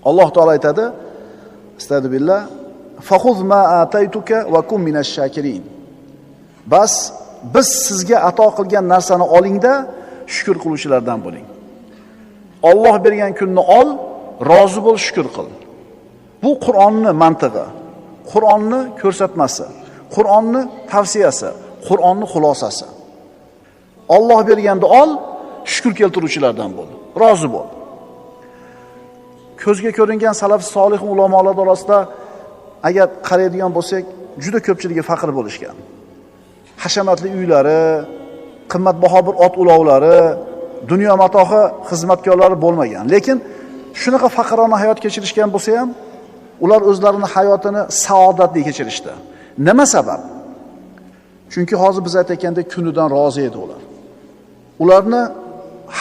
Alloh taolo aytadi: "Astagfirullah, faxuz ma ataytuka va kun minash shakirin." Bas biz sizga ato qilgan narsani olingda shukr qiluvchilardan bo'ling. Alloh bergan kunni ol, rozi bo'l, shukr qil. Bu Qur'onni mantig'i, Qur'onni ko'rsatmasi, Qur'onni tavsiyasi, Qur'onni xulosasi. Alloh berganda ol, shukr keltiruvchilardan bo'l, rozi bo'l. Ko'zga ko'ringan salaf solih ulamolar orasida agar qaraydigan bo'lsak, juda ko'pchiligi faqir bo'lishgan. Hashamatli uylari, qimmatbaho bir ot ulovlari, dunyo matohi xizmatkorlari bo'lmagan. Lekin shunaqa faqirona hayot kechirishgan bo'lsa ham, ular o'zlarini hayotini saodatli kechirishdi. Nima sabab? Chunki hozir biz aytgandek kunidan rozi edi ular. Ularni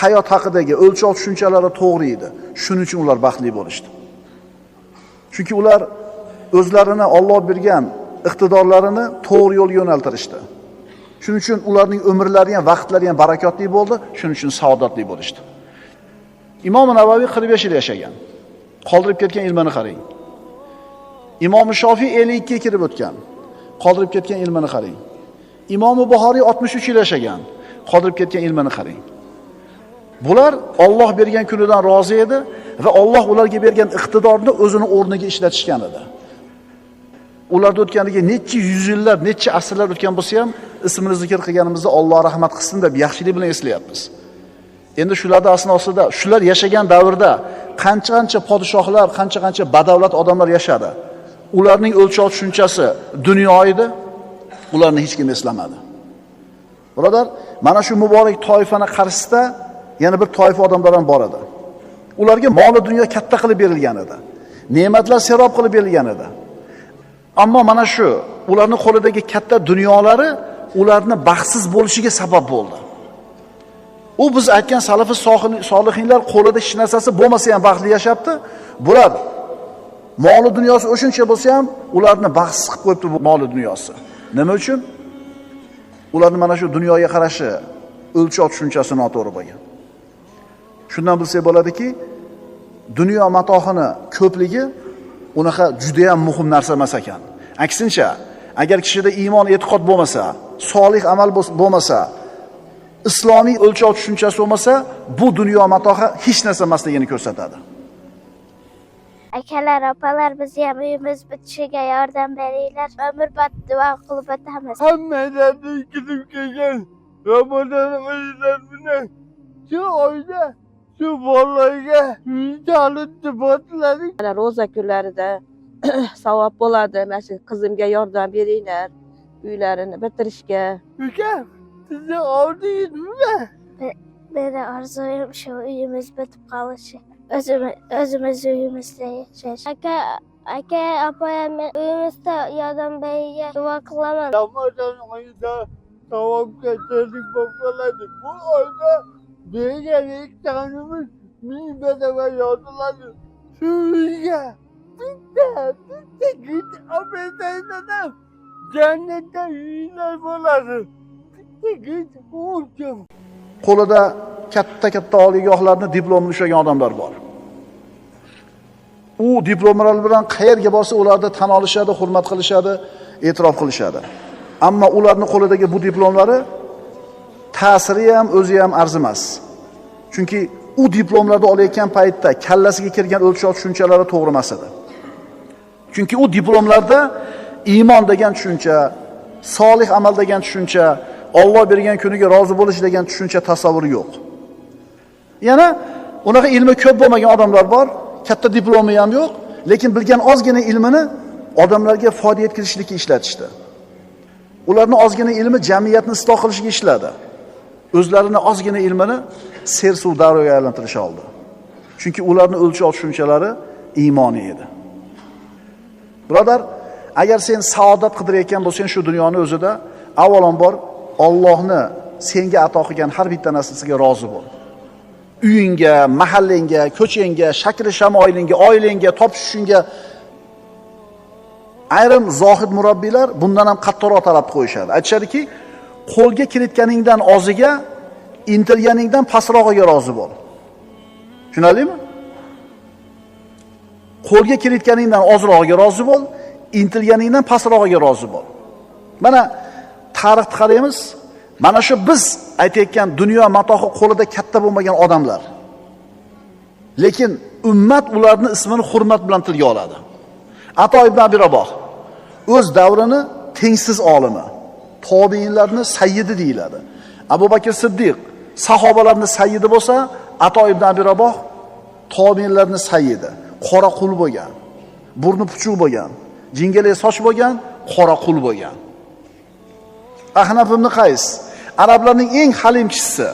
hayot haqidagi o'lchov tushunchalari to'g'ri edi. Shuning uchun ular baxtli bo'lishdi. Chunki ular o'zlarini Alloh bergan iqtidorlarini to'g'ri yo'lga yo'naltirishdi. Shuning uchun ularning umrlari ham, vaqtlari ham barakotli bo'ldi, shuning uchun saodatli bo'lishdi. Imom Navoiy 45 yil yashagan. Qoldirib ketgan ilmini qarang. Imom Shofiy 52 ga kirib o'tgan. Qoldirib ketgan ilmini qarang. Imom Buxoriy 63 yil yashagan. Qoldirib ketgan ilmini qarang. Bular Alloh bergan kunidan rozi edi va Alloh ularga bergan iqtidorni o'zini o'rniga ishlatishgan edi. Ularda o'tganiga necha yuz yillar, necha asrlar o'tgan bo'lsa ham, ismini zikr qilganimizda Alloh rahmat qilsin deb yaxshilik bilan eslayapmiz. Endi shularda asnosida, shular yashagan davrda qancha-qancha podshohlar, qancha-qancha badavlat odamlar yashadi. Ularning o'lchov tushunchasi dunyo edi. Ularni hech kim eslamadi. Birodar, mana shu muborak toifani qarshisida yana bir toifa odamlar ham bor edi. Ularga mol dunyo katta qilib berilgan edi. Ne'matlar serob qilib berilgan edi. Ammo mana shu ularning qo'lidagi katta dunyolari ularni baxtsiz bo'lishiga sabab bo'ldi. U biz aytgan salafi solihinlar qo'lida hech narsasi bo'lmasa ham baxtli yashabdi. Bular moli dunyosi o'shuncha bo'lsa ham ularni baxtsiz qilib qo'yibdi bu moli dunyosi. Nima uchun? Ularning mana shu dunyoga qarashi, o'lchov tushunchasi noto'g'ri bo'lgan. Shundan bilsak bo'ladiki, dunyo matohini ko'pligi unaqa juda ham muhim narsa emas ekan. Aksincha, agar kishida iymon, e'tiqod bo'lmasa, solih amal bo'lmasa, islomiy o'lchov tushunchasi bo'lmasa, bu dunyo matohi hech narsa emasligini ko'rsatadi. Akalar, opalar, bizni ham uyimiz bitishiga yordam beringlar. Umrbod duo qilib o'tamiz. Hammalarni kirib kelgan Ramazon oylari bilan shu oyda shu bolalarga chalindi botladik. Mana ro'za kunlarida savob bo'ladi. Mana shu qizimga yordam beringlar uylarini bitirishga. Uka, sizni oldingiz nima? Meni orzuyim shu uyimiz bitib qolishi. O'zimiz uyimizda yashash. Aka, opa, men uyimizda yordam beringlar. Duo qilaman. Ramazon oyida savobga sherik bo'lib qoladi. Bu oyda bergan ehsonimiz 1000 barobar yoziladi. Shu uyga bitta bitta git olib bersangiz jannatda uylar bo'ladi. Bitta git uchun. Qo'lida katta-katta oliygohlarni diplomini ushlagan odamlar bor. U diplomlar bilan qayerga borsa ularni tan olishadi, hurmat qilishadi, e'tirof qilishadi. Ammo ularning qo'lidagi bu diplomlari ta'siri ham, o'zi ham arzimas. Chunki u diplomlarni olayotgan paytda kallasiga kirgan o'lchov tushunchalari to'g'ri emas edi. Chunki u diplomlarda iymon degan tushuncha, solih amal degan tushuncha, Alloh bergan kuniga rozi bo'lish degan tushuncha tasavvuri yo'q. Yana unaqa ilmi ko'p bo'lmagan odamlar bor, katta diplomi ham yo'q, lekin bilgan ozgina ilmini odamlarga foyda yetkazishlikka ishlatishdi. Ularning ozgina ilmi jamiyatni isloh qilishga ishladi. O'zlarini ozgina ilmini sersuv daryoga aylantirisha oldi. Chunki ularning o'lchov tushunchalari iymoniy edi. Birodar, agar sen saodat qidirayotgan bo'lsang shu dunyoni o'zida, avvalambor Allohni senga ato qilgan har bitta narsasiga rozi bo'l. Uyingga, mahallangga, ko'changga, shakli shamoilingga, oilangga, topishingga ayrim zohid murabbiylar bundan ham qattiqroq talab qo'yishadi. Aytishadiki, qo'lga kiritganingdan oziga, intilganingdan pastrog'iga rozi bo'l. Tushunarlimi? Qo'lga kiritganingdan ozrog'iga rozi bo'l, intilganingdan pastrog'iga rozi bo'l. Mana tarixni qaraymiz. Mana shu biz aytayotgan dunyo matohi qo'lida katta bo'lmagan odamlar. Lekin ummat ularning ismini hurmat bilan tilga oladi. Ato ibn Abi Raboh o'z davrini tengsiz olimi, tobiinlarning sayyidi deyiladi. Abu Bakr Siddiq sahobalarning sayyidi bo'lsa, Ato ibn Abi Raboh tobiinlarning sayyidi. Qora qul bo'lgan, burni puchuq bo'lgan, jingalak soch bo'lgan, qora qul bo'lgan. Ahnaf ibn Qays arablarning eng halim kishisi,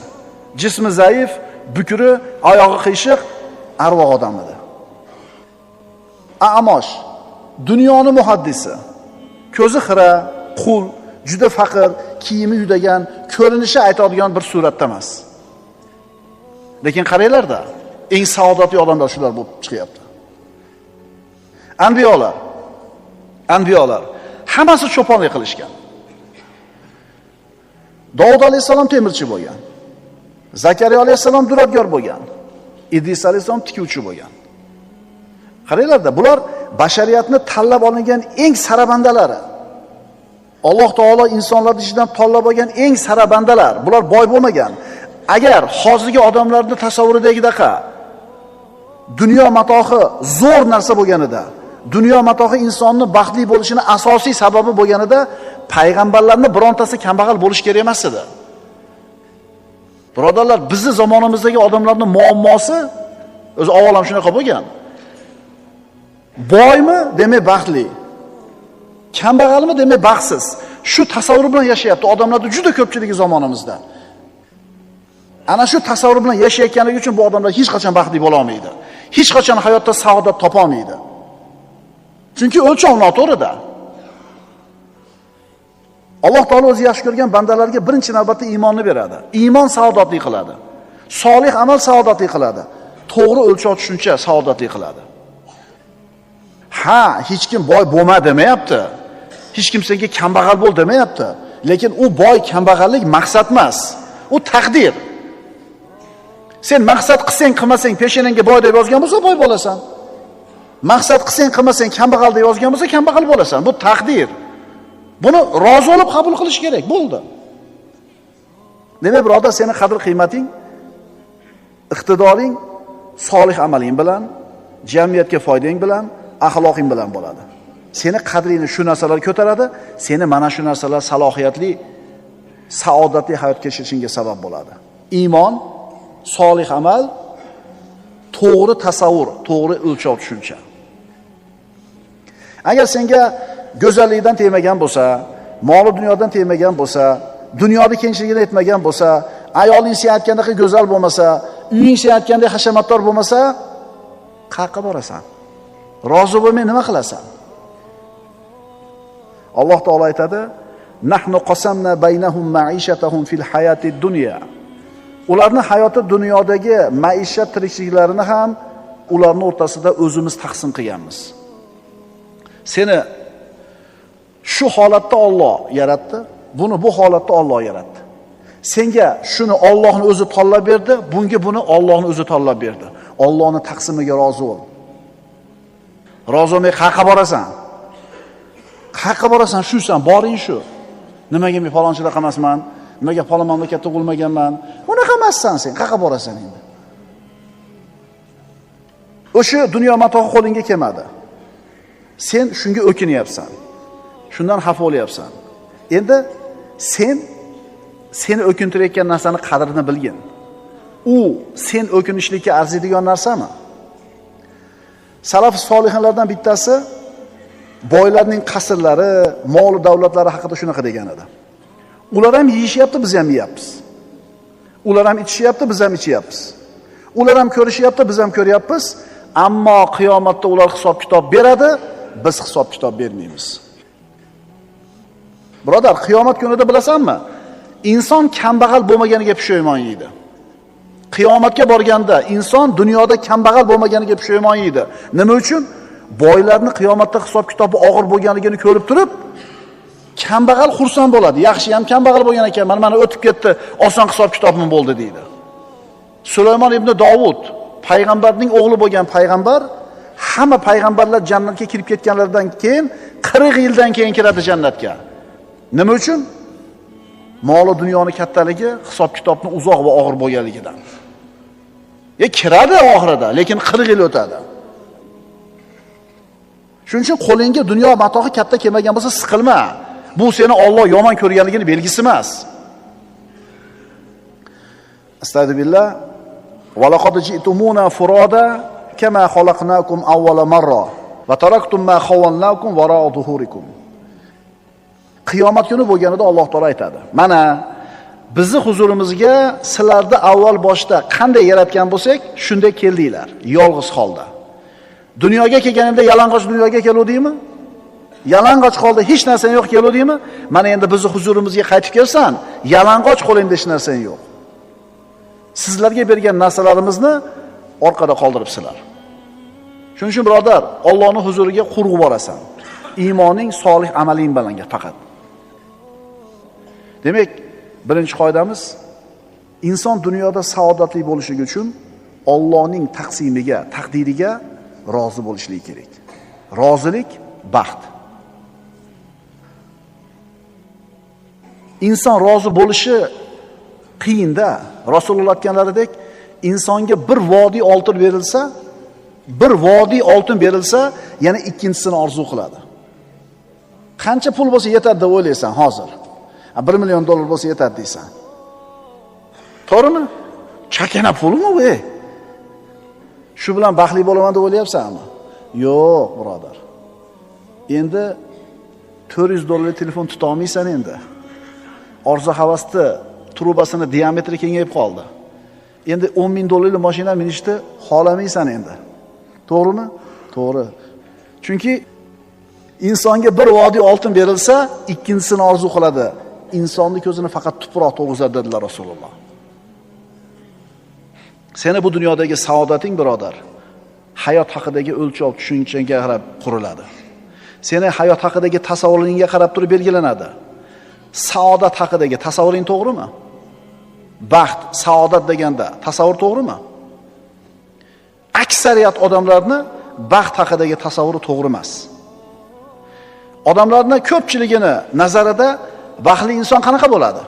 jismi zaif, bukri, oyog'i qiyshiq, arvoh odam edi. A'mosh dunyoni muhaddisi, ko'zi xira, qul, juda faqir, kiyimi yudagan, ko'rinishi aytadigan bir suratda emas. Lekin qaranglar-da, eng saodatli odamlar shular bo'lib chiqyapti. Anbiyolar hammasi cho'ponlik qilishgan. Davud alayhissalom temirchi bo'lgan. Zakariya alayhissalom duradgor bo'lgan. Idris alayhissalom tikuvchi bo'lgan. Qaranglar-da, bular bashariyatni tanlab olingan eng sarabandalari. Alloh taolo insonlarning ichidan tanlab olgan eng sarabandalar. Bular boy bo'lmagan. Agar hozirgi odamlarning tasavvuridagidaqa dunyo matohi zo'r narsa bo'lganida, dunyo matohi insonni baxtli bo'lishini asosiy sababi bo'lganida, payg'ambarlarning birontasi kambag'al bo'lish kerak emas edi. Birodarlar, bizni zamonamizdagi odamlarning muammosi o'zi avval ham shunaqa bo'lgan. Boymi demak baxtli, kambag'almi demak baxtsiz. Shu tasavvur bilan yashayapti odamlarning juda ko'pchiligi zamonamizda. Ana shu tasavvur bilan yashayotganligi uchun bu odamlar hech qachon baxtli bo'la olmaydi. Hech qachon hayotda saodat topa olmaydi. Chunki o'lchov noto'g'rida. Alloh taolo o'zi yaxshi ko'rgan bandalarga birinchi navbatda iymonni beradi. Iymon saodatli qiladi. Solih amal saodatli qiladi. To'g'ri o'lchov tushuncha saodatli qiladi. Ha, hech kim boy bo'lma demayapti. Hech kim senga kambag'al bo'l demayapti. Lekin u boy kambag'allik maqsad emas. U taqdir. Sen maqsad qilsang, qilmasang, peshonangga boy deb yozgan bo'lsa, boy bo'lasan. Maqsad qilsang, qilmasang, kambag'al deb yozgan bo'lsa, kambag'al bo'lasan. Bu taqdir. Buni rozi bo'lib qabul qilish kerak, bo'ldi. Demak, birodar, seni qadr-qiymating, iqtidoring solih amaling bilan, jamiyatga foydang bilan, axloqing bilan bo'ladi. Seni qadringni shu narsalar ko'taradi, seni mana shu narsalar salohiyatli, saodatli hayot kechirishingga sabab bo'ladi. Iymon, solih amal, to'g'ri tasavvur, to'g'ri o'lchov tushuncha. Agar senga go'zallikdan tegmagan bo'lsa, moli dunyodan tegmagan bo'lsa, dunyoda kengchiligini aytmagan bo'lsa, ayoling sen aytgandek go'zal bo'lmasa, uying sen aytgandek hashamatdor bo'lmasa, qayerga borasan? Rozi bo'lmay nima qilasan? Alloh taolo aytadi: "Nahnu qasamna baynahum ma'ishatahum fil hayatid dunya." Ularning hayoti dunyodagi maishat tirikchiliklarini ham ularning o'rtasida o'zimiz taqsim qilganmiz. Seni shu holatda Alloh yaratdi, buni bu holatda Alloh yaratdi. Senga shuni Allohning o'zi tanlab berdi, bunga buni Allohning o'zi tanlab berdi. Allohning taqsimiga rozi bo'l. Rozi bo'lmay qayerga borasan? Qayerga borasan? Shusan, boring shu. Nimaga men falonchilar emasman? Nimaga falon mamlakatda tug'ilmaganman? Unaqa emassan sen, qayerga borasan endi? O'sha dunyo matohi qo'lingga kelmadi. Sen shunga o'kinyapsan. Shundan xafa bo'lyapsan. Endi sen seni o'kintirayotgan narsani qadrini bilgin. U sen o'kinishlikka arziydigan narsami? Salaf solihinlardan bittasi boylarning qasrlari, mol davlatlari haqida shunaqa degan edi. Ular ham yeyishyapti, biz ham yeyapmiz. Ular ham ichishyapti, biz ham ichyapmiz. Ular ham ko'rishyapti, biz ham ko'ryapmiz. Ammo qiyomatda ular hisob-kitob beradi, biz hisob-kitob bermaymiz. Birodar, qiyomat kunida bilasanmi? Inson kambag'al bo'lmaganiga pushaymon yeydi. Qiyomatga borganda inson dunyoda kambag'al bo'lmaganiga pushaymon yeydi. Nima uchun? Boylarning qiyomatda hisob-kitobi og'ir bo'lganligini ko'rib turib, kambag'al xursand bo'ladi. Yaxshi ham kambag'al bo'lgan ekan, mana o'tib ketdi, oson hisob-kitobim bo'ldi deydi. Sulaymon ibn Davud payg'ambarning o'g'li bo'lgan payg'ambar Hamma payg'ambarlar jannatga kirib ketganlaridan keyin 40 yildan keyin kiradi jannatga. Nima uchun? Moli dunyoni kattaligi, hisob-kitobni uzoq va og'ir bo'lganligidan. Kiradi oxirida, lekin 40 yil o'tadi. Shuning uchun qo'lingga dunyo matohi katta kelmagan bo'lsa siqilma. Bu seni Alloh yomon ko'rganligini belgisi emas. Astagfirullah. Va laqad ji'tumuna furada kama xalaqnakum awwala marra va taraktum ma khawwalnakum wara'a zuhurikum. Qiyomat kuni bo'lganida Alloh taolo aytadi: "Mana bizni huzurimizga sizlarni avval boshda qanday yaratgan bo'lsak, shunday keldinglar, yolg'iz holda. Dunyoga kelganimda yalang'och dunyoga keluvdingmi? Yalang'och holda hech narsang yo'q keluvdingmi? Mana endi bizni huzurimizga qaytib kelsan, yalang'och qo'lingda hech narsang yo'q. Sizlarga bergan narsalarimizni orqada qoldiribsizlar." Shuning uchun birodar, Allohning huzuriga quruq borasan. Iymoning, solih amaling bilan faqat. Demak, birinchi qoidamiz, inson dunyoda saodatli bo'lishi uchun Allohning taqsimiga, taqdiriga rozi bo'lishligi kerak. Rozilik baxt. Inson rozi bo'lishi qiyinda. Rasululloh aytganlaridek, insonga bir vodiy oltin berilsa, bir vodiy oltin berilsa, yana ikkinchisini orzu qiladi. Qancha pul bo'lsa yetadi deb o'ylaysan hozir. $1 million bo'lsa yetadi deysan. To'g'rimi? Chakana pulmi bu? Shu bilan baxtli bo'laman deb o'ylayapsanmi? Yo'q, birodar. Endi $400 telefon tuta olmaysan endi. Orzu havasni trubasini diametri kengayib qoldi. Endi $10,000 mashina minishni xohlamaysan endi. To'g'rimi? To'g'ri. Chunki insonga bir vodiy oltin berilsa, ikkinchisini orzu qiladi. Insonning ko'zini faqat tuproq to'g'izadi dedilar Rasululloh. Seni bu dunyodagi saodating birodar, hayot haqidagi o'lchov tushunchaga qarab quriladi. Seni hayot haqidagi tasavvuringga qarab turib belgilanadi. Saodat haqidagi tasavvuring to'g'rimi? Baxt, saodat deganda tasavvur to'g'rimi? Aksariyat odamlarni baxt haqidagi tasavvuri to'g'ri emas. Odamlarning ko'pchiligini nazarida baxtli inson qanaqa bo'ladi?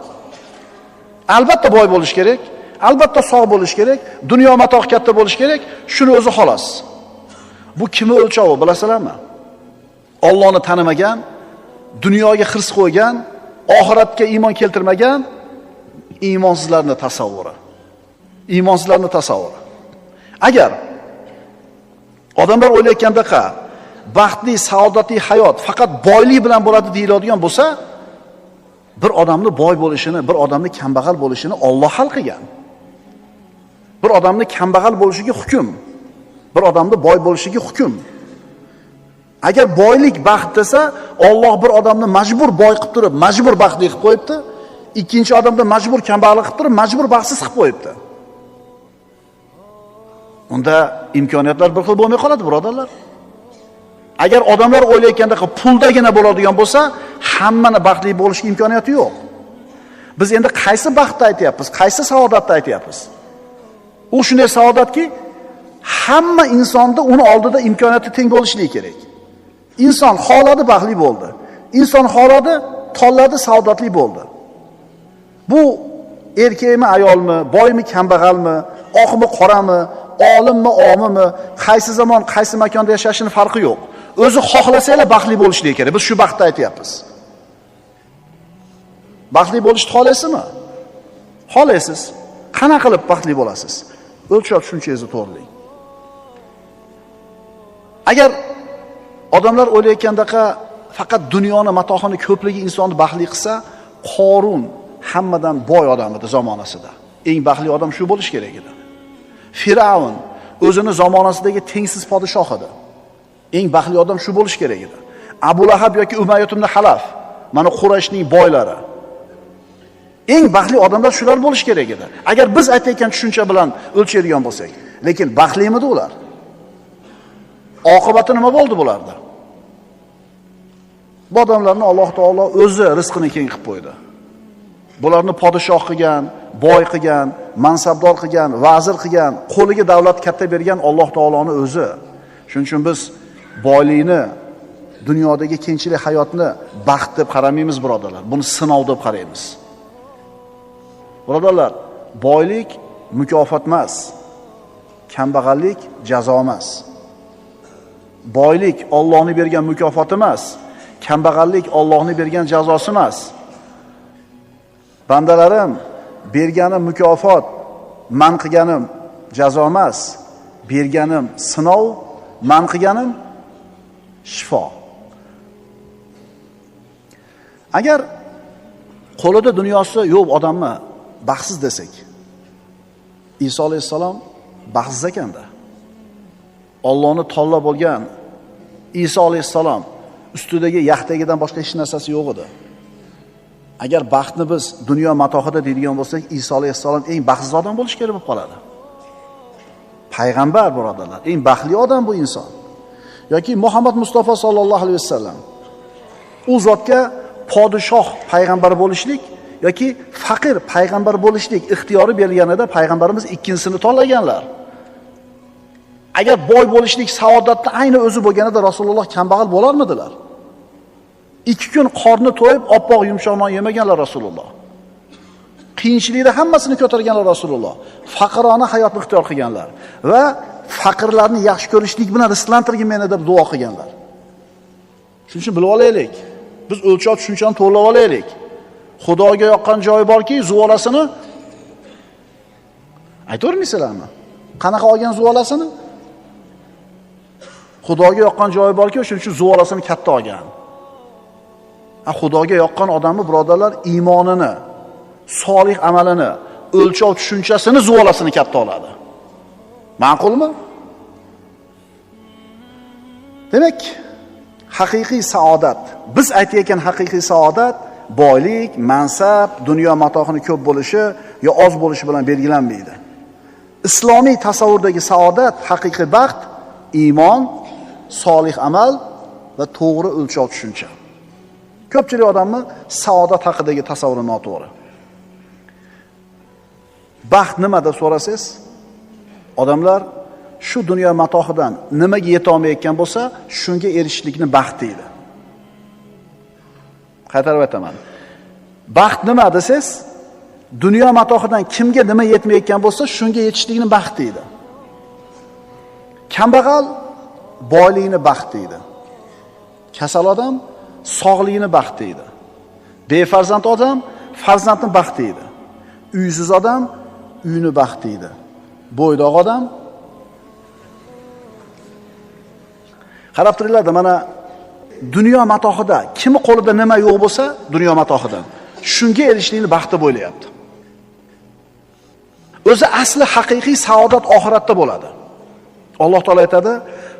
Albatta boy bo'lish kerak, albatta sog' bo'lish kerak, dunyo matoh katta bo'lish kerak, shuni o'zi xolos. Bu kimni o'lchovi bilasizlarmi? Allohni tanimagan, dunyoga hirs qo'ygan, oxiratga iymon keltirmagan iymonsizlarning tasavvuri. Iymonsizlarning tasavvuri. Agar odamlar o'ylayotgandaqa baxtli, saodatli hayot faqat boylik bilan bo'ladi deyiladigan bo'lsa, bir odamni boy bo'lishini, bir odamni kambag'al bo'lishini Alloh hal qilgan. Bir odamni kambag'al bo'lishiga hukm, bir odamni boy bo'lishiga hukm. Agar boylik baxt desa, Alloh bir odamni majbur boy qilib turib, majbur baxtli qilib qo'yibdi. Ikkinchi odamni majbur kambag'al qilib turib, majbur baxtsiz qilib qo'yibdi. Unda imkoniyatlar bir xil bo'lmay qoladi, birodarlar. Agar odamlar o'ylayotganda puldagina bo'ladigan bo'lsa, hammani baxtli bo'lish imkoniyati yo'q. Biz endi qaysi baxtni aytyapmiz, qaysi saodatni aytyapmiz? U shunday saodatki, hamma insonda uni oldida imkoniyati teng bo'lishligi kerak. Inson xohladi baxtli bo'ldi. Inson xohladi, tanladi, saodatli bo'ldi. Bu erkakmi, ayolmi, boymi, kambag'almi, oqmi, qorami, olimmi, omimi, qaysi zamon, qaysi makonda yashashini farqi yo'q. O'zi xohlasanglar baxtli bo'lishligi kerak. Biz shu baxtni aytyapmiz. Baxtli bo'lishni xohlaysizmi? Xohlaysiz. Qana qilib baxtli bo'lasiz? O'lchab tushunchangizni to'g'rilang. Agar odamlar o'ylayotgandaqa faqat dunyoni matohini ko'pligi insonni baxtli qilsa, Qorun hammadan boy odam edi zamonasida. Eng baxtli odam shu bo'lish kerak edi. Fir'avn o'zini zamonasidagi tengsiz podshoh edi. Eng baxtli odam shu bo'lish kerak edi. Abu Lahab yoki Umayyat ibn Halaf, mana Qurayshning boylari. Eng baxtli odamlar shular bo'lish kerak edi. Agar biz aytayotgan tushuncha bilan o'lchaydigan bo'lsak, lekin baxtlimidi ular? Oqibati nima bo'ldi bularda? Bu odamlarni Alloh taolo o'zi rizqini keng qilib qo'ydi. Bularni podshoh qilgan, boy qilgan, mansabdor qilgan, vazir qilgan, qo'liga davlat katta bergan Alloh taoloning o'zi. Shuning uchun biz boylikni, dunyodagi kengchilik hayotni baxt deb qaramaymiz, birodarlar. Buni sinov deb qaraymiz. Birodarlar, boylik mukofot emas. Kambag'allik jazo emas. Boylik Allohning bergan mukofoti emas. Kambag'allik Allohning bergan jazosi emas. Bandalarim, berganim mukofot, man qilganim jazo emas. Berganim sinov, man qilganim shifo. Agar qo'lida dunyosi yo'q odamni baxtsiz desak, Iso alayhissalom baxtsiz ekanda. Allohni tanlab olgan Iso alayhissalom ustidagi yaxtagidan boshqa hech narsasi yo'q edi. Agar baxtni biz dunyo matohida deydigan bo'lsak, Iso alayhissalom eng baxtsiz odam bo'lish kerak bo'lib qoladi. Payg'ambar, birodarlar, eng baxtli odam bu inson. Yoki Muhammad Mustafa sallallohu alayhi vasallam u zotga podshoh payg'ambar bo'lishlik yoki faqir payg'ambar bo'lishlik ixtiyori berilganida payg'ambarimiz ikkinchisini tanlaganlar. Agar boy bo'lishlik saodatni ayni o'zi bo'lganida Rasululloh kambag'al bo'larmidilar? 2 kun qorni to'yib oppoq yumshoq non yemaganlar Rasululloh. Qiyinchilikda hammasini ko'targanlar Rasululloh. Faqirona hayotni ixtiyor qilganlar va faqirlarni yaxshi ko'rishlik bilan rizqlantirgin meni deb duo qilganlar. Shuning uchun bilib olaylik. Biz o'lchov tushunchani to'g'rilab olaylik. Xudoga yoqqan joyi borki, zuvolasini aytavermaysizlarmi? Qanaqa olgan zuvolasini? Xudoga yoqqan joyi borki, shuning uchun zuvolasini katta olgan. Xudoga yoqqan odamni, birodarlar, iymonini, solih amalini, o'lchov tushunchasini zuvolasini katta oladi. Ma'qulmi? Demak, haqiqiy saodat, biz aytayotgan haqiqiy saodat boylik, mansab, dunyo matohini ko'p bo'lishi yo oz bo'lishi bilan belgilanmaydi. Islomiy tasavvurdagi saodat, haqiqiy baxt iymon, solih amal va to'g'ri o'lchov tushuncha. Ko'pchilik odamni saodat haqidagi tasavvuri noto'g'ri. Baxt nima deb so'rasangiz, odamlar shu dunyo matohidan nimaga yeta olmayotgan bo'lsa, shunga erishishlikni baxt deydi. Qaytarib aytaman. Baxt nima desangiz, dunyo matohidan kimga nima yetmayotgan bo'lsa, shunga yetishlikni baxt deydi. Kambag'al boylikni baxt deydi. Kasal odam sog'ligini baxt deydi. Befarzand odam farzandni baxt deydi. Uysiz odam uyini baxt deydi. Bo'ydoq odam qarab turinglar-da, mana dunyo matohida kimi qo'lida nima yo'q bo'lsa, dunyo matohidan shunga erishishlikni baxt deb o'ylayapti. O'zi asli haqiqiy saodat oxiratda bo'ladi. Alloh taolo aytadi: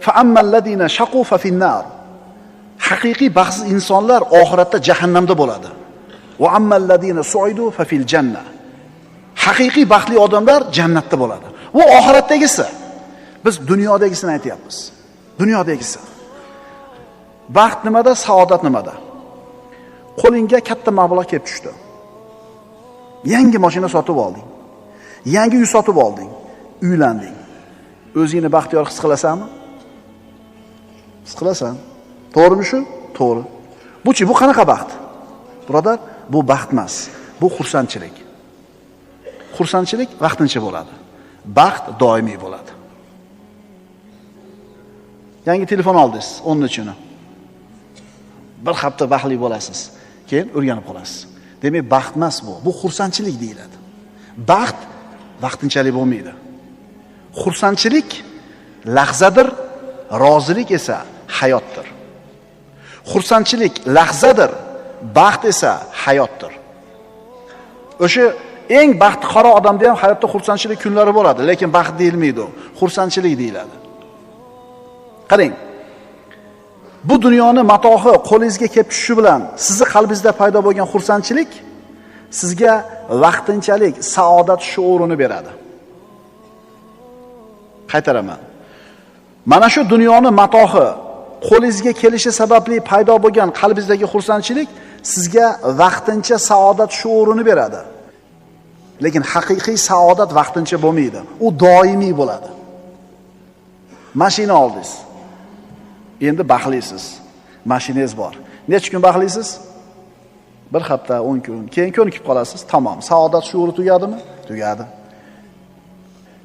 "Fa ammalladina shaqu fa finnar." Haqiqiy baxtsiz insonlar oxiratda jahannamda bo'ladi. Va ammalladina suidu fa fil janna. Haqiqiy baxtli odamlar jannatda bo'ladi. Bu oxiratdagisi. Biz dunyodagisini aytyapmiz. Dunyodagisi. Baxt nimada, saodat nimada? Qo'lingga katta mablag' kelib tushdi. Yangi mashina sotib olding. Yangi uy sotib olding. Uylanding. O'zingni baxtiyor his qilasanmi? His qilasan. To'g'rimi shu? To'g'ri. Buchi, bu qanaqa baxt? Birodar, bu baxt emas. Bu xursandchilik. Xursandchilik vaqtincha bo'ladi. Baxt doimiy bo'ladi. Yangi telefon oldingiz, 10-chini. Bir hafta baxtli bo'lasiz, keyin o'rganib qolasiz. Demak, baxt emas bu. Bu xursandchilik deyiladi. Baxt vaqtinchalik bo'lmaydi. Xursandchilik lahzadir, rozilik esa hayotdir. Xursandchilik lahzadir, baxt esa hayotdir. O'sha eng baxtiqaro odamda ham hayotda xursandchilik kunlari bo'ladi, lekin baxt deyilmaydi u, xursandchilik deyiladi. Qarang. Bu dunyoni matohi qo'lingizga kelib tushishi bilan sizni qalbingizda paydo bo'lgan xursandchilik sizga vaqtinchalik saodat shuurini beradi. Qaytaraman. Mana shu dunyoni matohi qo'lingizga kelishi sababli paydo bo'lgan qalbingizdagi xursandchilik sizga vaqtincha saodat shuurini beradi. Lekin haqiqiy saodat vaqtincha bo'lmaydi. U doimiy bo'ladi. Mashina oldingiz. Endi baxtlisiz. Mashinangiz bor. Necha kun baxtlisiz? Bir hafta, 10 kun. Keyin ko'nikib qolasiz. Tamom. Saodat shuuri tugadimi? Tugadi.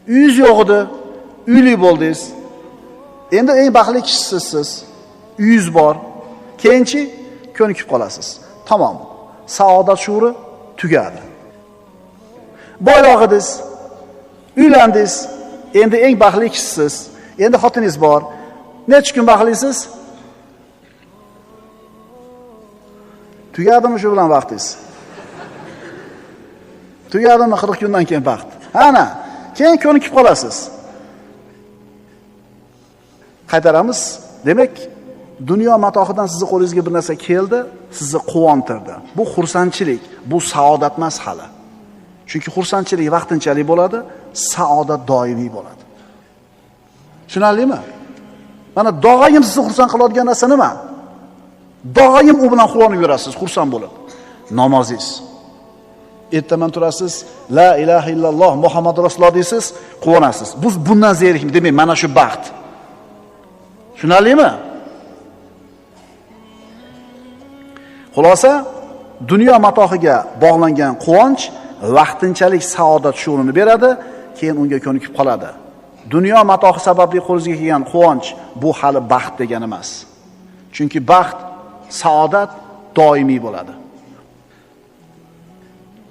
Uyingiz yo'q edi, uyli bo'ldingiz. Endi eng baxtli kishisiz siz. Uyingiz bor. Keyinchi ko'nikib qolasiz. Tamom. Saodat shuuri tugadi. Boyroq edingiz, uylandingiz. Endi eng baxtli kishisiz. Endi xotiningiz bor. Necha kun baxtlisiz? Tugadimi shu bilan vaqtingiz? Tugadimi 40 kundan keyin baxt? Ana, keyin ko'nikib qolasiz. Qaytaramiz. Demak, dunyo matohidan sizni qo'lingizga bir narsa keldi, sizni quvontirdi. Bu xursandchilik, bu saodat emas hali. Chunki xursandchilik vaqtinchalik bo'ladi, saodat doimiy bo'ladi. Tushunarlimi? Mana doim sizni xursand qiladigan narsa nima? Doim u bilan quvonib yurasiz, xursand bo'lib. Namozingiz. Ertaman turasiz, la ilaha illalloh Muhammad rasululloh deysiz, quvonasiz. Bu bundan zerikmi? Demak, mana shu baxt. Tushunarlimi? Xulosa, dunyo matohiga bog'langan quvonch vaqtinchalik saodat shuurini beradi, keyin unga ko'nikib qoladi. Dunyo matohi sababli qo'lingizga kelgan quvonch bu hali baxt degani emas. Chunki baxt, saodat doimiy bo'ladi.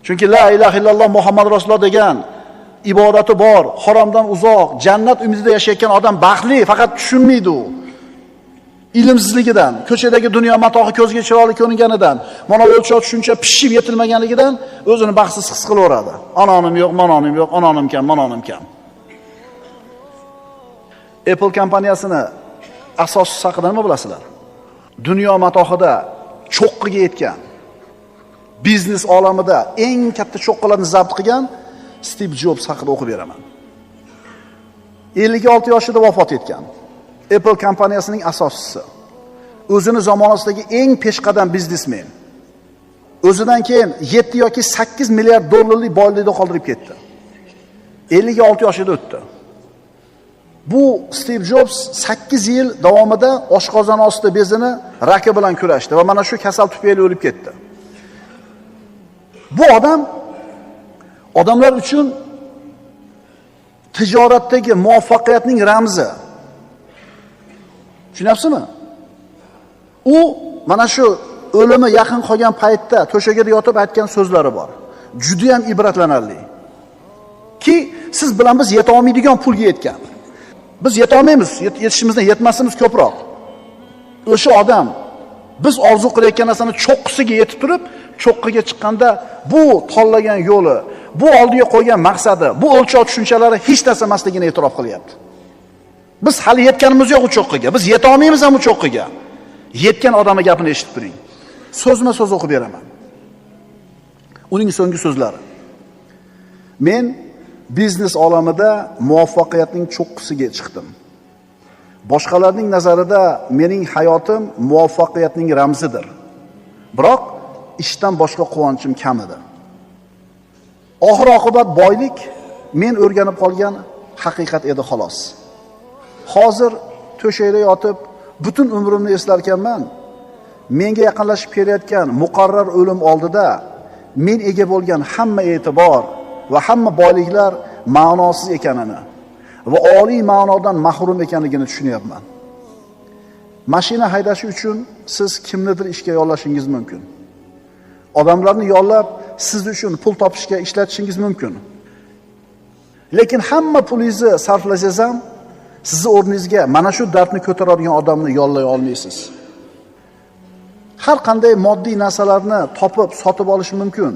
Chunki la ilaha illalloh Muhammad rasululloh degan ibodati bor, haromdan uzoq, jannat umidida yashayotgan odam baxtli, faqat tushunmaydi u. Ilmsizligidan, ko'chadagi dunyo matohi ko'zga chiroyli ko'ringanidan, mana o'lchov tushuncha pishib yetilmaganligidan o'zini baxtsiz his qilaveradi. Ononim yo'q, manonim yo'q, ononim kam, manonim kam. Apple kompaniyasini asoschisi haqida nima bilasizlar? Dunyo matohida cho'qqiga yetgan, biznes olamida eng katta cho'qqilarni zabt qilgan Steve Jobs haqida o'qib beraman. 56 yoshida vafot etgan. Apple kompaniyasining asoschisi. O'zini zamonasidagi eng peshqadam biznesmen. O'zidan keyin 7 yoki 8 milliard dollarlik boylikni qoldirib ketdi. 56 yoshida o'tdi. Bu Steve Jobs 8 yil davomida oshqozon osti bezini raki bilan kurashdi va mana shu kasal tufayli o'lib ketdi. Bu odam odamlar uchun tijoratdagi muvaffaqiyatning ramzi. Tushunyapsizmi? U mana shu o'limi yaqin qolgan paytda to'shagida yotib aytgan so'zlari bor. Juda ham ibratlanarli. Ki siz bilan biz yeta olmaydigan pulga yetgan. Biz yeta olmaymiz, yetishimizdan yetmasimiz ko'proq. O'sha odam biz orzu qilayotgan narsani cho'qqisiga yetib turib, cho'qqiga chiqqanda bu tanlagan yo'li, bu oldiga qo'ygan maqsadi, bu o'lchov tushunchalari hech narsa emasligini e'tirof qilyapti. Biz hali yetganimiz yo'q u cho'qqiga. Biz yeta olmaymiz ham u cho'qqiga. Yetgan odamning gapini eshitib turing. So'zma-so'z o'qib beraman. Uning so'nggi so'zlari. Men biznes olamida muvaffaqiyatning cho'qqisiga chiqdim. Boshqalarning nazarida mening hayotim muvaffaqiyatning ramzidir. Biroq ishdan boshqa quvonchim kam edi. Oxir oqibat boylik men o'rganib qolgan haqiqat edi xolos. Hozir to'shakda yotib butun umrimni eslarkanman, menga yaqinlashib kelayotgan muqarrar o'lim oldida men ega bo'lgan hamma e'tibor va hamma boyliklar ma'nosiz ekanini va oliy ma'nodan mahrum ekanligini tushunyapman. Mashina haydashi uchun siz kimnidir ishga yollashingiz mumkin. Odamlarni yollab siz uchun pul topishga ishlatishingiz mumkin. Lekin hamma pulingizni sarflasangiz ham sizni o'rningizga mana shu dardni ko'taradigan odamni yollay olmaysiz. Har qanday moddiy narsalarni topib, sotib olish mumkin.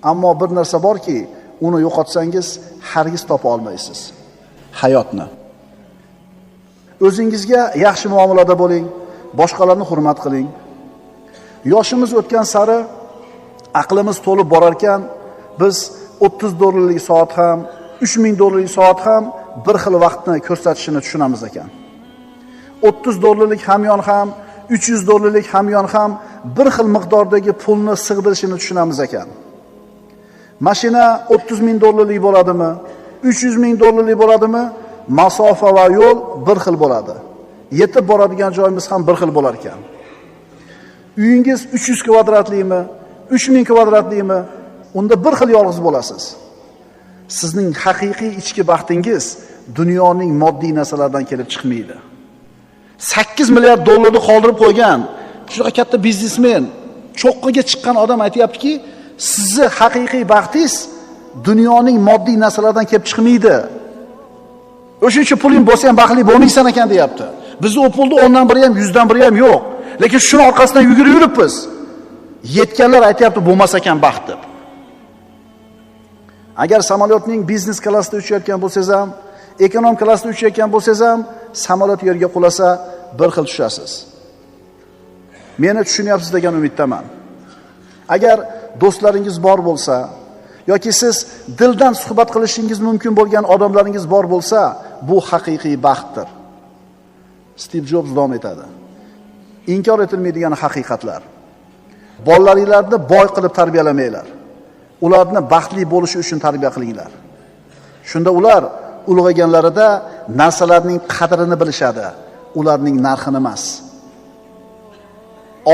Ammo bir narsa borki, uni yo'qotsangiz hargiz topa olmaysiz. Hayotni. O'zingizga yaxshi muomalada bo'ling, boshqalarni hurmat qiling. Yoshimiz o'tgan sari aqlimiz to'lib borar ekan, biz 30 dollarlik soat ham, 3000 dollarlik soat ham bir xil vaqtni ko'rsatishini tushunamiz ekan. 30 dollarlik hamyon ham, 300 dollarlik hamyon ham bir xil miqdordagi pulni sig'dirishini tushunamiz ekan. Mashina 30 ming dollarlik bo'ladimi? 300 ming dollarlik bo'ladimi? Masofa va yo'l bir xil bo'ladi. Yetib boradigan joyimiz ham bir xil bo'lar ekan. Uyingiz 300 kvadratlimi, 3000 kvadratlimi, unda bir xil yolg'iz bo'lasiz. Sizning haqiqiy ichki baxtingiz dunyoning moddiy narsalardan kelib chiqmaydi. 8 milliard dollarni qoldirib qo'ygan shunaqa katta biznesmen, cho'qqiga chiqqan odam aytayaptiki, sizni haqiqiy baxtingiz dunyoning moddiy narsalardan kelib chiqmaydi. O'shuncha puling bo'lsa ham baxtli bo'lmaysan ekan deyapti. Bizda u pulni 10dan biri ham, 100dan biri ham yo'q. Lekin shuni orqasidan yugurib yuribmiz. Yetganlar aytayapti, bo'lmas ekan baxt deb. Agar samolyotning biznes klassida uchayotgan bo'lsangiz ham, ekonom klassida uchayotgan bo'lsangiz ham, samolyot yerga qulasa bir xil tushasiz. Meni tushunyapsiz degan umiddaman. Agar do'stlaringiz bor bo'lsa yoki siz dildan suhbat qilishingiz mumkin bo'lgan odamlaringiz bor bo'lsa, bu haqiqiy baxtdir. Steve Jobs davom etadi. Inkor etilmaydigan haqiqatlar. Bolalaringlarni boy qilib tarbiyalamanglar. Ularni baxtli bo'lishi uchun tarbiya qilinglar. Shunda ular ulg'ayganlarida narsalarning qadrini bilishadi, ularning narxini emas.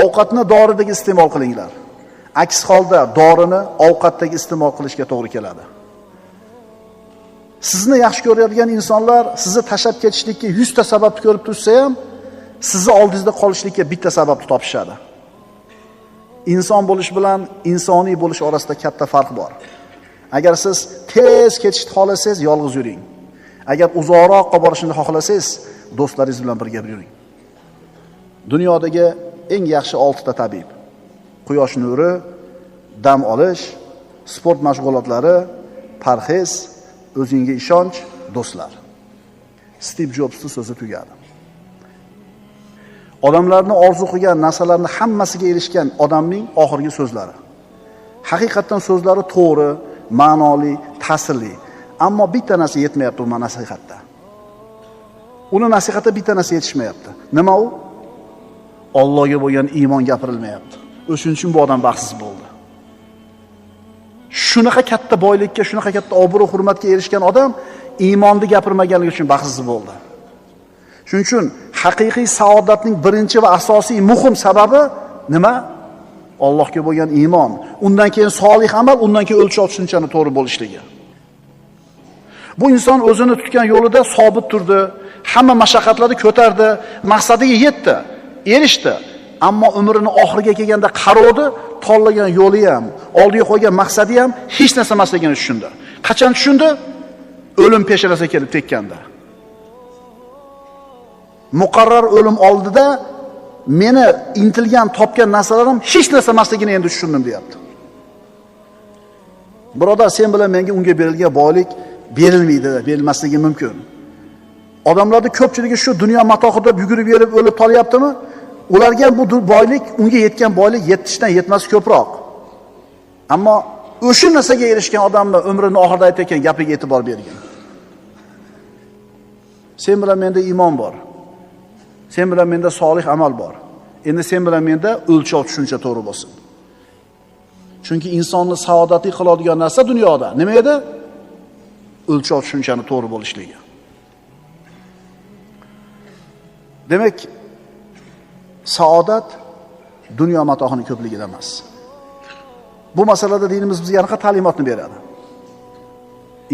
Ovqatni doridagi iste'mol qilinglar. Aks holda dorini ovqatdagi iste'mol qilishga to'g'ri keladi. Sizni yaxshi ko'radigan insonlar sizni tashlab ketishlikka 100 ta sababni ko'rib tursa ham, sizni oldingizda qolishlikka bitta sababni topishadi. Inson bo'lish bilan insoniy bo'lish orasida katta farq bor. Agar siz tez ketishni xohlasangiz, yolg'iz yuring. Agar uzoqroqqa borishni xohlasangiz, do'stlaringiz bilan birga yuring. Dunyodagi eng yaxshi 6 ta tabib: quyosh nuri, dam olish, sport mashg'ulotlari, parhez, o'zingga ishonch, do'stlar. Steve Jobsning so'zi tugadi. Odamlarni orzu qilgan narsalarni hammasiga erishgan odamning oxirgi so'zlari. Haqiqatan so'zlari to'g'ri, ma'noli, ta'sirli. Ammo bitta narsa yetmayapti u nasihatda. Uni nasihatda bitta narsa yetishmayapti. Nima u? Allohga bo'lgan iymon gapirilmayapti. O'shuning uchun bu odam baxtsiz bo'ldi. Shunaqa katta boylikka, shunaqa katta obro' hurmatga erishgan odam iymonni gapirmaganligi uchun baxtsiz bo'ldi. Shuning uchun haqiqiy saodatning birinchi va asosiy muhim sababi nima? Allohga bo'lgan iymon. Undan keyin solih amal, undan keyin o'lchov tushunchani to'g'ri bo'lishligi. Bu inson o'zini tutgan yo'lida sobit turdi, hamma mashaqqatlarni ko'tardi, maqsadiga yetdi, erishdi. Ammo umrini oxiriga kelganda qarodi, tanlagan yo'li ham, oldiga qo'ygan maqsadi ham hech narsa emasligini tushundi. Qachon tushundi? O'lim peshonasiga kelib tekkanda. Muqarrar o'lim oldida meni intilgan, topgan narsalarim hech narsa emasligini endi tushundim deyapti. Birodar, sen bilan menga unga berilgan boylik berilmaydi, berilmasligi mumkin. Odamlarning ko'pchiligi shu dunyo matohida yugurib yerib o'lib tolyaptimi? Ularga bu boylik, unga yetgan boylik yetishdan yetmasi ko'proq. Ammo o'sha narsaga erishgan odamni umrini oxirida aytayotgan gapiga e'tibor bergin. Sen bilan menda iymon bor. Sen bilan menda solih amal bor. Endi sen bilan menda o'lchov tushuncha to'g'ri bo'lsin. Chunki insonni saodatli qiladigan narsa dunyoda nima edi? O'lchov tushunchani to'g'ri bo'lishligi. Demak, saodat dunyo matohining ko'pligida emas. Bu masalada dinimiz bizga aniq ta'limotni beradi.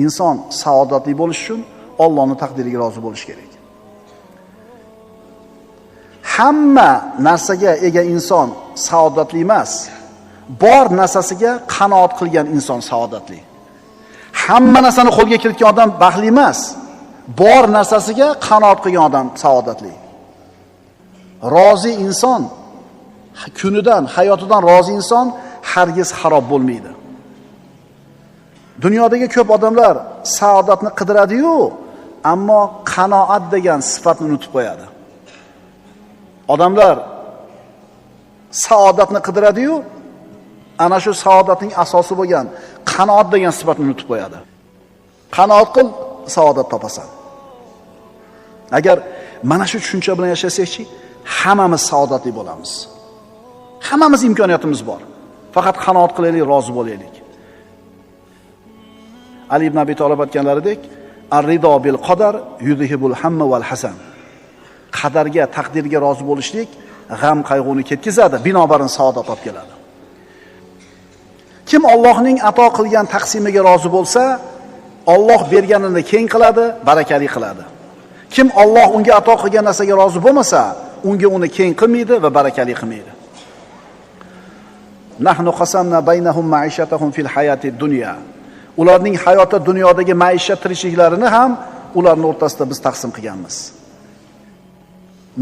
Inson saodatli bo'lish uchun Allohning taqdiriga rozi bo'lish kerak. Hamma narsaga ega inson saodatli emas. Bor narsasiga qanoat qilgan inson saodatli. Hamma narsani qo'lga kiritgan odam baxtli emas. Bor narsasiga qanoat qilgan odam saodatli. Rozi inson, kunidan, hayotidan rozi inson hargiz xarob bo'lmaydi. Dunyodagi ko'p odamlar saodatni qidiradi-yu, ammo qanoat degan sifatni unutib qo'yadi. Odamlar saodatni qidiradi-yu, ana shu saodatning asosi bo'lgan qanoat degan sifatni unutib qo'yadi. Qanoat qil, saodat topasan. Agar mana shu tushuncha bilan yashasakchi, hammamiz saodatli bo'lamiz. Hammamiz imkoniyatimiz bor. Faqat qanoat qilaylik, rozi bo'laylik. Ali ibn Abi Talib aytganlaridek, ar-rido bil qadar yudhibul hamma val hasan. Qadarga, taqdirga rozi bo'lishlik g'am qayg'uni ketkizadi, binobarin saodat olib keladi. Kim Allohning ato qilgan taqsimiga rozi bo'lsa, Alloh berganini keng qiladi, barakali qiladi. Kim Alloh unga ato qilgan narsaga rozi bo'lmasa, unga uni keng qilmaydi va barakali qilmaydi. Nahnu qasamna baynahum ma'ishatahum fil hayati dunya. Ularning hayoti dunyodagi maishat tirikliklarini ham ularning o'rtasida biz taqsim qilganmiz.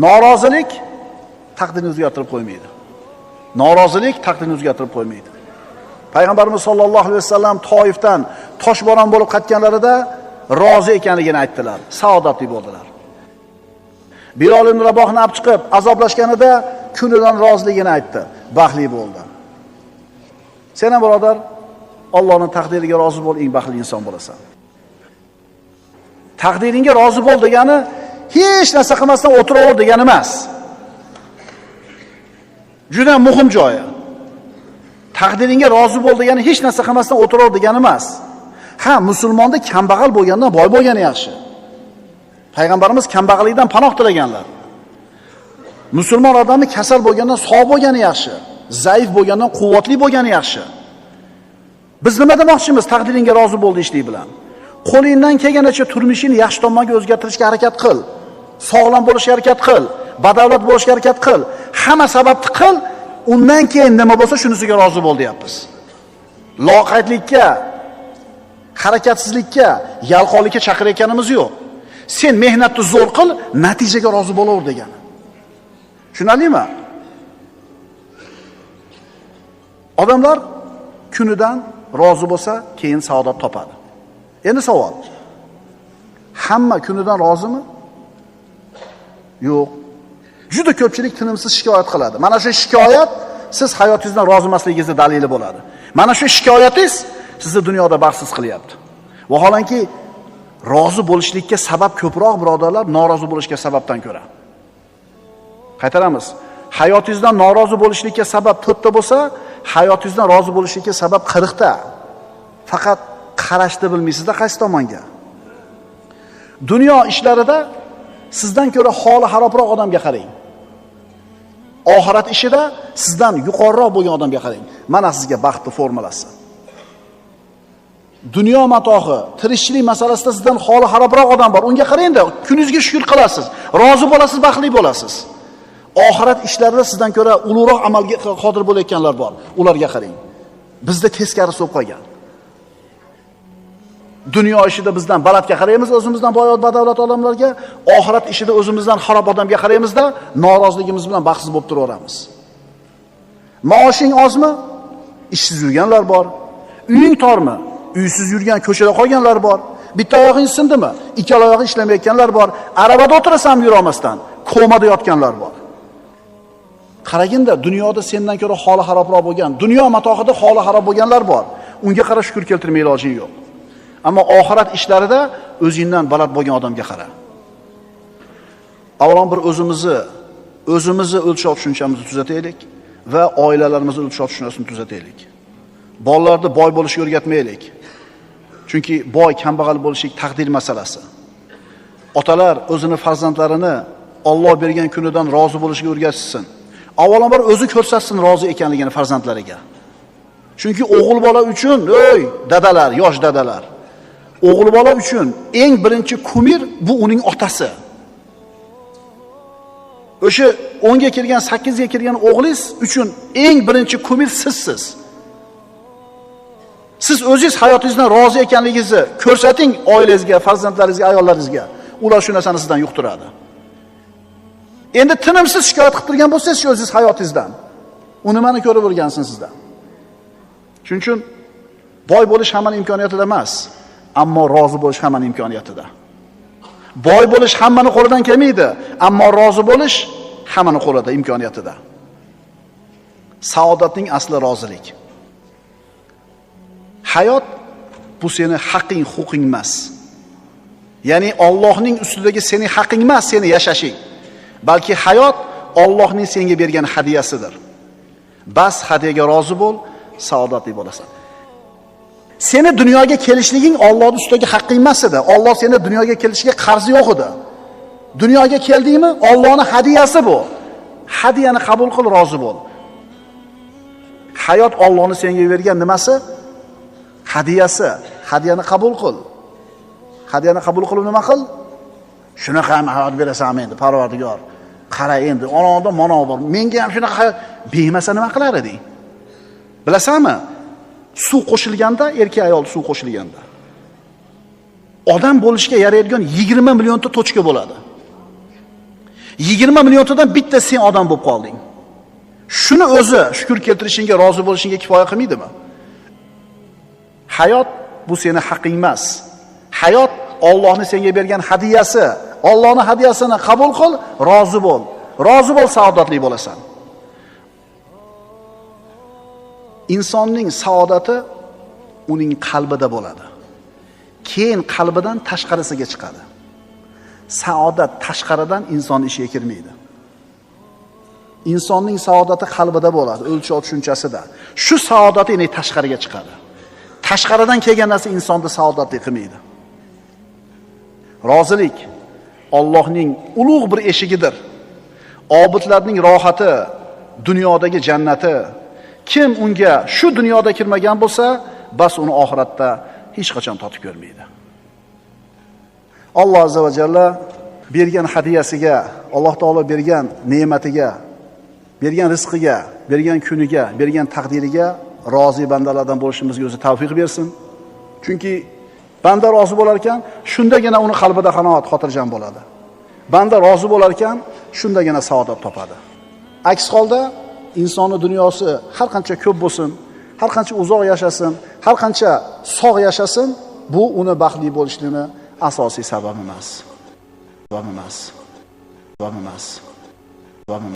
Norozilik taqdirni o'zgartirib qo'ymaydi. Norozilik taqdirni o'zgartirib qo'ymaydi. Payg'ambarimiz sollallohu alayhi vasallam Toifdan toshbo'ron bo'lib qaytganlarida rozi ekanligini aytdilar, saodatli bo'ldilar. Bilol ibn Rabohni olib chiqib azoblashganida kunidan roziligini aytdi, baxtli bo'ldi. Sen ham birodar, Allohning taqdiriga rozi bo'l, eng baxtli inson bo'lasan. Taqdiringga rozi bo'l degani hech narsa qilmasdan o'tiraver degani emas. Juda muhim joyi. Taqdiringga rozi bo'l degani hech narsa qilmasdan o'tiraver degani emas. Ha, musulmonda kambag'al bo'lgandan boy bo'lgani yaxshi. Payg'ambarimiz kambag'allikdan panoh tilaganlar. Musulmon odamni kasal bo'lgandan sog' bo'lgani yaxshi, zaif bo'lgandan quvvatli bo'lgani yaxshi. Biz nima demoqchimiz taqdiringga rozi bo'l deyishlik bilan? Qo'lingdan kelganicha turmushingni yaxshi tomonga o'zgartirishga harakat qil. Sog'lom bo'lishga harakat qil, badavlat bo'lishga harakat qil. Hamma sababni qil, undan keyin nima bo'lsa shunisiga rozi bo'l deyapmiz. Loqaydlikka, harakatsizlikka, yalqovlikka chaqirayotganimiz yo'q. Sen mehnatni zo'r qil, natijaga rozi bo'laver degani. Tushunarlimi? Odamlar kunidan rozi bo'lsa, keyin saodat topadi. Endi savol. Hamma kunidan rozimi? Yo'q. Juda ko'pchilik tinimsiz shikoyat qiladi. Mana shu shikoyat siz hayotingizdan rozi emasligingizni dalili bo'ladi. Mana shu shikoyatingiz sizni dunyoda baxtsiz qilyapti. Vaholanki rozi bo'lishlikka sabab ko'proq birodarlar, norozi bo'lishga sababdan ko'ra. Qaytaramiz. Hayotingizdan norozi bo'lishlikka sabab 4 ta bo'lsa, hayotingizdan rozi bo'lishlikka sabab 40 ta. Faqat qarashni bilmaysizda qaysi tomonga. Dunyo ishlarida sizdan ko'ra holi xarobroq odamga qarang. Oxirat ishida sizdan yuqoriroq bo'lgan odamga qarang. Mana sizga baxtli formulasi. Dunyo matohi, tirikchilik masalasida sizdan holi xarobroq odam bor. Unga qarang-da, kuningizga shukr qilasiz, rozi bo'lasiz, baxtli bo'lasiz. Oxirat ishlarida sizdan ko'ra ulug'roq amalga qodir bo'layotganlar bor. Ularga qarang. Bizda teskarisi bo'lib qolgan. Dunyo ishida bizdan balandga qaraymiz, o'zimizdan boy badavlat odamlarga, oxirat ishida o'zimizdan xarob odamga qaraymizda, noroziligimiz bilan baxtsiz bo'lib turaveramiz. Maoshing ozmi? Ishsiz yurganlar bor. Uying tormi? Uysiz yurgan, ko'chada qolganlar bor. Bitta oyog'ing sindimi? Ikkala oyog'i ishlamayotganlar bor. Arabada o'tirasan yura olmasdan, komada yotganlar bor. Qaraginda dunyoda sendan ko'ra holi xarobroq bo'lgan, dunyo matohida holi xarob bo'lganlar bor. Unga qarab shukr keltirmay ilojing yo'q. Ammo oxirat ishlarida o'zingdan baland bo'lgan odamga qara. Avvalom bir o'zimizni o'lchov tushunchamizni tuzataylik va oilalarimizni o'lchov tushunchasini tuzataylik. Bolalarni boy bo'lishga o'rgatmaylik. Chunki boy kambag'al bo'lishlik taqdir masalasi. Otalar o'zini farzandlarini Alloh bergan kunidan rozi bo'lishga o'rgatsin. Avvalambor o'zi ko'rsatsin rozi ekanligini farzandlariga. Chunki o'g'il bola uchun, ey dadalar, yosh dadalar, o'g'il bola uchun eng birinchi kumir bu uning otasi. O'sha 10 ga kirgan, 8 ga kirgan o'g'lingiz uchun eng birinchi kumir sizsiz. Siz o'zingiz hayotingizdan rozi ekanligingizni ko'rsating oilangizga, farzandlaringizga, ayollaringizga. Ular shu narsani sizdan yuqtiradi. Endi tinimsiz shikoyat qilib turgan bo'lsangiz o'zingiz hayotingizdan, u nimani ko'rib o'rgansin sizdan. Shuning uchun boy bo'lish hammaning imkoniyatida emas, ammo rozi bo'lish hammaning imkoniyatida. Boy bo'lish hammaning qo'lidan kelmaydi, ammo rozi bo'lish hammaning qo'lida, imkoniyatida. Saodatning asli rozilik. Hayot bu seni haqqing, huquqing emas. Ya'ni Allohning ustidagi sening haqqing emas, seni yashashing. Balki hayot Allohning senga bergan hadiyasidir. Bas hadiyaga rozi bo'l, saodatli bo'lasan. Seni dunyoga kelishliging Allohning ustidagi haqqing emas edi. Alloh seni dunyoga kelishiga qarzi yo'q edi. Dunyoga keldingmi? Allohning hadiyasi bu. Hadiyani qabul qil, rozi bo'l. Hayot Allohning senga bergan nimasi? Hadiyasi. Hadiyani qabul qil. Hadiyani qabul qilib nima qil? Shunaqa ham hayot berasanmi endi, Parvardigor? Qara endi, onoda mono bor. Menga ham shunaqa hayot bermasa nima qilar eding? Bilasanmi? Suv qo'shilganda, erkak ayol suv qo'shilganda odam bo'lishga yaraydigan 20 millionta tochka bo'ladi. 20 milliontadan bitta sen odam bo'lib qolding. Shuni o'zi shukr keltirishingga, rozi bo'lishingga kifoya qilmaydimi? Hayot bu seni haqing emas. Hayot Allohning senga bergan hadiyasi. Allohning hadiyasini qabul qil, rozi bo'l. Rozi bo'l, saodatli bo'lasan. Insonning saodati uning qalbida bo'ladi. Keyin qalbidan tashqarisiga chiqadi. Saodat tashqaridan inson ishiga kirmaydi. Insonning saodati qalbida bo'ladi, o'lchov tushunchasida. Shu saodati endi tashqariga chiqadi. Tashqaridan kelgan narsa insonni saodatli qilmaydi. Rozilik Allohning ulug' bir eshigidir. Obidlarning rohati, dunyodagi jannati. Kim unga shu dunyoda kirmagan bo'lsa, bas uni oxiratda hech qachon totib ko'rmaydi. Alloh azza va jalla bergan hadiyasiga, Alloh taolo bergan ne'matiga, bergan rizqiga, bergan kuniga, bergan taqdiriga rozi bandalardan bo'lishimizga o'zi tavfiq bersin. Chunki banda rozi bo'lar ekan, shundagina uni qalbida qanoat, xotirjam bo'ladi. Banda rozi bo'lar ekan, shundagina saodat topadi. Aks holda insonning dunyosi har qancha ko'p bo'lsin, har qancha uzoq yashasin, har qancha sog' yashasin, bu uni baxtli bo'lishini asosiy sababi emas. Sababi emas. Sababi emas. Sababi emas.